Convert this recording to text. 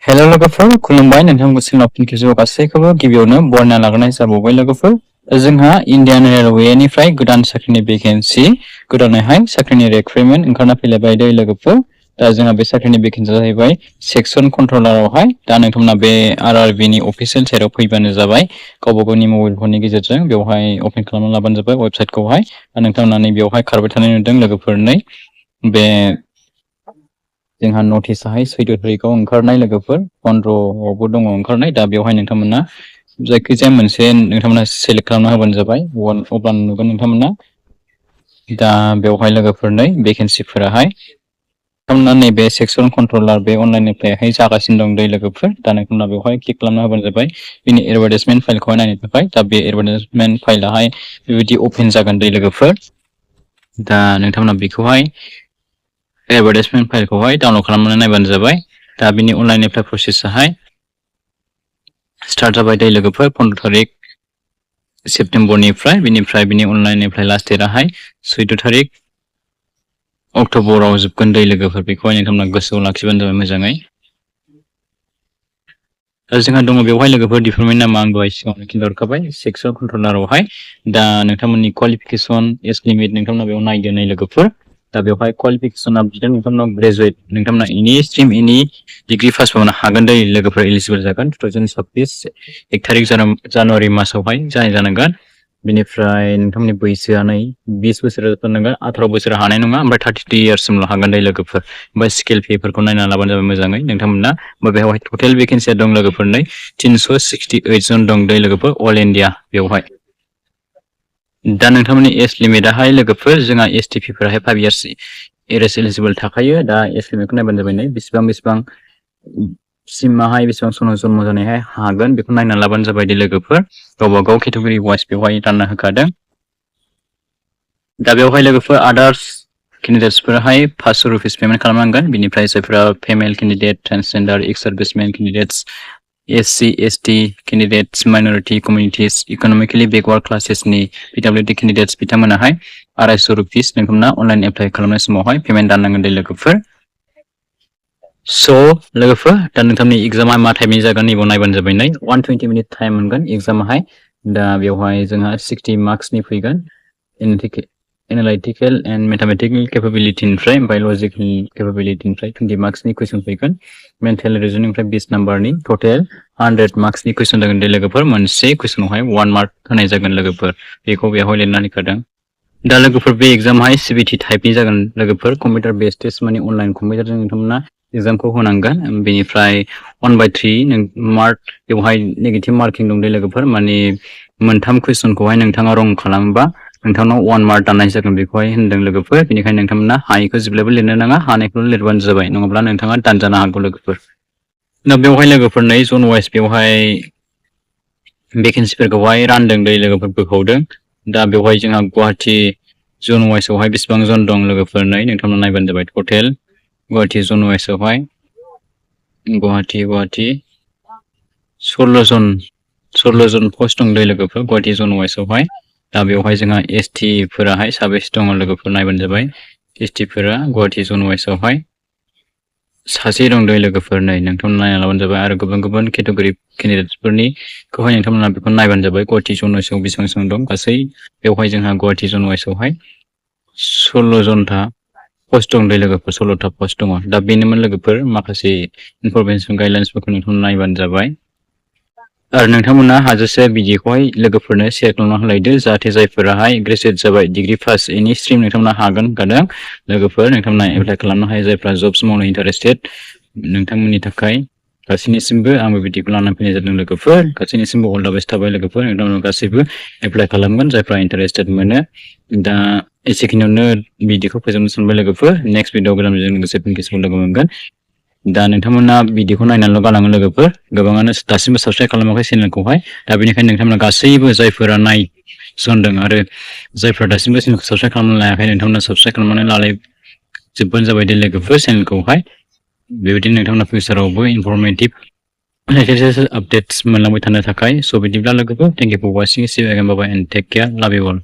Hello लोगोफोर खुलुमबाय नोंथांखौ सिगाङाव फिन खेबसेबाव गासैखौबो गिबियावनो बरनायना लाग्रोनाय जाबावबाय लोगोफोर जोंहा इन्डियान रेलवेनिफ्राय गोदान साख्रिनि भेकेन्सि गोदानैहाय साख्रिनि रिक्रुटमेन्ट ओंखारना फैलायबाय दै लोगोफोर दा जोंहा बे साख्रिनि भेकेन्सिया जाहैबाय सेक्सन कन्ट्रलारावहाय दा नोंथांमोना बे आरआरबिनि अफिसियेल साइटआव फैबानो जाबाय गावबा गावनि मबाइल फननि गेजेरजों बेवहाय अपेन खालामना लाबानो जाबाय वेबसाइटखौहाय दा नोंथांमोना बेवहाय खारबाय थानाय नुदों लोगोफोर नै बे जोंहा नटिसआहाय 14 तारिखआव ओंखारनाय लोगोफोर 15आवबो दङ ओंखारनाय दा बेवहाय नोंथांमोना जायखिजाया मोनसे नोंथांमोना सेलेक्ट खालामना होबानो जाबाय अब्लानो नुगोन नोंथांमोना दा बेवहाय लोगोफोर नै भेकेन्सिफोराहाय नोंथांमोना नैबे सेक्सन कन्ट्रलार बे अनलाइननिफ्रायहाय जागासिनो दं दै लोगोफोर दा नोंथांमोना बेवहाय क्लिक खालामना होबानो जाबाय बिनि एडभार्टाइजमेन्ट फाइलखौहाय नायनो थाखाय दा बे एडभार्टाइजमेन्ट फाइलाहाय बेबायदि अपेन जागोन दै लोगोफोर दा नोंथांमोना बेखौहाय एडभार्टाइजमेन्ट फाइलखौहाय डाउनलड खालामनानै नायबानो जाबाय दा बिनि अनलाइन एप्लाइ प्रसेसआहाय स्टार्ट जाबाय दै लोगोफोर 15 तारिख सेप्तेम्बरनिफ्राय बिनि अनलाइन एप्लाइ लास्ट डेटआहाय 14 तारिख अक्ट'बराव जोबगोन दै लोगोफोर बेखौहाय नोंथांमोना गोसोआव लाखिबानो जाबाय मोजाङै जोंहा दङ बेवहाय लोगोफोर डिपार्टमेन्ट नामा आं दहाय सिगाङावनो खिन्थाहरखाबाय सेक्सन कन्ट्रलारावहाय दा नोंथांमोननि क्वालिफिकेसन एज लिमिट नोंथांमोना बेयाव नायदो नै लोगोफोर दा बेवहाय क्वालिफिकेसना बिदिनो नोंथांमोना ग्रेजुवेट नोंथांमोना एनि स्ट्रिम एनि डिग्री पास खालामनो हागोन दै लोगोफोर एलिजिबल जागोन 2026 1 तारिख जानुवारि मासावहाय जानांगोन बेनिफ्राय नोंथांमोननि बैसोआ नै 20 बोसोर जानांगोन 18 बोसोर हानाय नङा ओमफ्राय 32 इयार्ससिमल' हागोन दै लोगोफोर ओमफ्राय स्किल पेफोरखौ नायना लाबानो जाबाय मोजाङै नोंथांमोना बेवहाय टटेल भेकेन्सिया दं लोगोफोर नै 368 जन दं दै लोगोफोर अल इन्डिया बेवहाय दा नोंथांमोननि एज लिमिटआहाय लोगोफोर जोंहा एसटिपि फोराहाय 5 इयार्स एरेस एलिजिबल थाखायो दा एज लिमिटखौ नायबानो जाबाय नै बेसेबां सिमाहाय बेसेबां सनाव जन्म जानायहाय हागोन बेखौ नायना लाबानो जाबाय दै लोगोफोर गावबा गाव केटेगरि वाइज बेवहाय रानना होखादों दा बेवहाय लोगोफोर आदार्स केन्डिडेट्सफोराहाय 500 रुपिस पेमेन्ट खालामनांगोन बिनिफ्राय जायफोरा female candidate transgender ex servicemen candidates SC ST candidates minority communities economically backward क्लासेसनि पिडब्लिउडि केन्डिडेट्स बिथांमोनाहाय 250 रुपिस नोंथांमोना अनलाइन एप्लाइ खालामनाय समावहाय पेमेन्ट दाननांगोन दै लोगोफोर लोगोफोर दा नोंथांनि एग्जामा मा टाइमनि जागोन नैबाव नायबानो जाबाय नै 120 मिनिट टाइम मोनगोन एग्जामाहाय दा बेवहाय जोंहा 60 मार्क्सनि फैगोन एनालाइटिकेल एन्ड मेथामेटिकेल केपेबिलिटिनिफ्राय ओमफ्राय लजिकेल केपेबिलिटिनिफ्राय 20 मार्क्सनि कुइसन फैगोन मेन्टेल रिजनिंनिफ्राय 20 नाम्बारनि टटेल 100 मार्क्सनि कुइसन जागोन दै लोगोफोर मोनसे कुइसनावहाय 1 मार्क होनाय जागोन लोगोफोर बेखौ बेवहाय लिरनानै होखादों दा लोगोफोर बे एग्जामाहाय सिबिटि टाइपनि जागोन लोगोफोर कम्पिउटार बेस्ड टेस्ट माने अनलाइन कम्पिउटारजों नोंथांमोना एग्जामखौ होनांगोन बेनिफ्राय 1/3 मार्क बेवहाय नेगेटिभ मार्किं दं दै लोगोफोर माने मोनथाम कुइसनखौहाय नोंथाङा रं खालामोबा नोंथांनाव 1 मार्क दाननाय जागोन बेखौहाय होनदों लोगोफोर बेनिखायनो नोंथांमोना हायिखौ जेब्लाबो लिरनो नाङा हानायखौल' लिरबानो जाबाय नङाब्ला नोंथाङा दानजानो हागौ लोगोफोर दा बेवहाय लोगोफोर नै जन वाइज बेवहाय भेकेन्सिफोरखौहाय रानदों दै लोगोफोर बोखावदों दा बेवहाय जोंहा गुवाहाटि जन वाइसआवहाय बेसेबां जन दं लोगोफोर नै नोंथांमोना नायबानो जाबाय टटेल गुवाहाटि जन वाइसआवहाय गुवाहाटि 16 जन पस्ट दं दै लोगोफोर गुवाहाटि जन वाइसआवहाय दा बेवहाय जोंहा एसटि फोराहाय साबेसे दङ लोगोफोर नायबानो जाबाय एसटि फोरा गुवाहाटि जन वाइसआवहाय सासे दं दै लोगोफोर नै नोंथांमोना नायना लाबानो जाबाय आरो गुबुन केटेगरि केन्डिडेट्सफोरनिखौहाय नोंथांमोना बेखौ नायबानो जाबाय गुवाहाटि जन वाइसआव बेसेबां दं गासै बेवहाय जोंहा गुवाहाटि जन वाइसआवहाय 16 जनथा पस्ट दं दै लोगोफोर 16था पस्ट दङ दा बेनोमोन लोगोफोर माखासे इनफरमेसन गाइडलाइन्सफोरखौ नोंथांमोना नायबानो जाबाय आरो नोंथांमोना हाजासे भिडिअखौहाय लोगोफोरनो शेयार खालामना होलायदो जाहाथे जायफोराहाय ग्रेजुवेट जाबाय डिग्री पास एनि स्ट्रिम नोंथांमोना हागोन होनखादों लोगोफोर नोंथांमोना एप्लाइ खालामनो हायो जायफ्रा जब्स मावनो इन्टारेस्टेड नोंथांमोननि थाखाय गासैनिसिमबो आंबो भिडिअखौ लानानै फैनाय जादों लोगोफोर गासैनिसिमबो अल दा बेस्ट थाबाय लोगोफोर नोंथांमोना गासैबो एप्लाइ खालामगोन जायफ्रा इन्टारेस्टेड मोनो दा एसेखिनियावनो भिडिअखौ फोजोबनो सानबाय लोगोफोर नेक्स्ट भिडिअ गोदानजों लोगोसे फिन खेबसेबाव लोगो मोनगोन दा नोंथांमोना भिडिअखौ नायनानैल' गालाङो लोगोफोर गोबाङानो दासिमबो साबस्क्राइब खालामाखै चेनेलखौहाय दा बेनिखायनो नोंथांमोना गासैबो जायफोरा नायसनदों आरो जायफोरा दासिमबो चेनेलखौ साबस्क्राइब खालामनानै लायाखै नोंथांमोना साबस्क्राइब खालामनानै लालायजोबबानो जाबाय दे लोगोफोर चेनेलखौहाय बेबायदिनो नोंथांमोना फिउचारावबो इनफरमेटिभ अपडेट्स मोनलांबाय थानो थाखाय स' बिदिब्ला लोगोफोर thank you for watching see you again bye bye and take care love you all